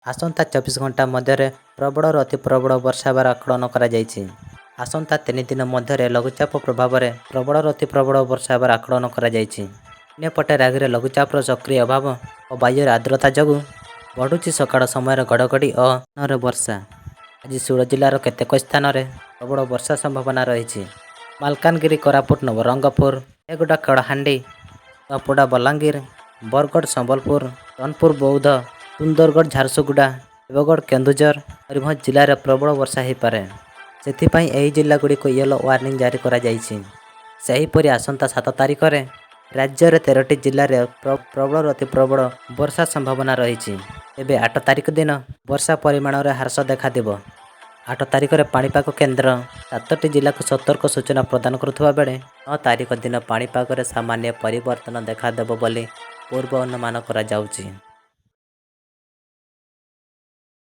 ଆସନ୍ତା 24 ଘଣ୍ଟା ମଧ୍ୟରେ ପ୍ରବଳରୁ ଅତି ପ୍ରବଳ ବର୍ଷା ହେବାର ଆକଳନ କରାଯାଇଛି। ଆସନ୍ତା 3 ଦିନ ମଧ୍ୟରେ ଲଘୁଚାପ ପ୍ରଭାବରେ ପ୍ରବଳରୁ ଅତି ପ୍ରବଳ ବର୍ଷା ହେବାର ଆକଳନ କରାଯାଇଛି। ଅନ୍ୟପଟେ ରାଜ୍ୟରେ ଲଘୁଚାପର ସକ୍ରିୟ ଅଭାବ ଓ ବାୟୁର ଆର୍ଦ୍ରତା ଯୋଗୁଁ ବଢ଼ୁଛି ସକାଳ ସମୟରେ ଘଡ଼ଘଡ଼ି ଓ ବର୍ଷା। ଆଜି 16 ଜିଲ୍ଲାର କେତେକ ସ୍ଥାନରେ ପ୍ରବଳ ବର୍ଷା ସମ୍ଭାବନା ରହିଛି। ମାଲକାନଗିରି, କୋରାପୁଟ, ନବରଙ୍ଗପୁର, ରାୟଗଡ଼ା, କଳାହାଣ୍ଡି, ନୂଆପଡ଼ା, ବଲାଙ୍ଗୀର, ବରଗଡ଼, ସମ୍ବଲପୁର, ସୋନପୁର, ବୌଦ୍ଧ, ସୁନ୍ଦରଗଡ଼, ଝାରସୁଗୁଡ଼ା, ଦେବଗଡ଼, କେନ୍ଦୁଝର, ମୟୂରଭଞ୍ଜ ଜିଲ୍ଲାରେ ପ୍ରବଳ ବର୍ଷା ହୋଇପାରେ। ସେଥିପାଇଁ ଏହି ଜିଲ୍ଲାଗୁଡ଼ିକୁ ୟେଲୋ ୱାର୍ଣ୍ଣିଂ ଜାରି କରାଯାଇଛି। ସେହିପରି ଆସନ୍ତା 7 ତାରିଖରେ ରାଜ୍ୟରେ 13ଟି ଜିଲ୍ଲାରେ ପ୍ରବଳରୁ ଅତି ପ୍ରବଳ ବର୍ଷା ସମ୍ଭାବନା ରହିଛି। ତେବେ 8 ତାରିଖ ଦିନ ବର୍ଷା ପରିମାଣରେ ହ୍ରାସ ଦେଖାଦେବ। 8 ତାରିଖରେ ପାଣିପାଗ କେନ୍ଦ୍ର ସାତଟି ଜିଲ୍ଲାକୁ ସତର୍କ ସୂଚନା ପ୍ରଦାନ କରୁଥିବା ବେଳେ 9 ତାରିଖ ଦିନ ପାଣିପାଗରେ ସାମାନ୍ୟ ପରିବର୍ତ୍ତନ ଦେଖାଦେବ ବୋଲି ପୂର୍ବ ଅନୁମାନ କରାଯାଉଛି।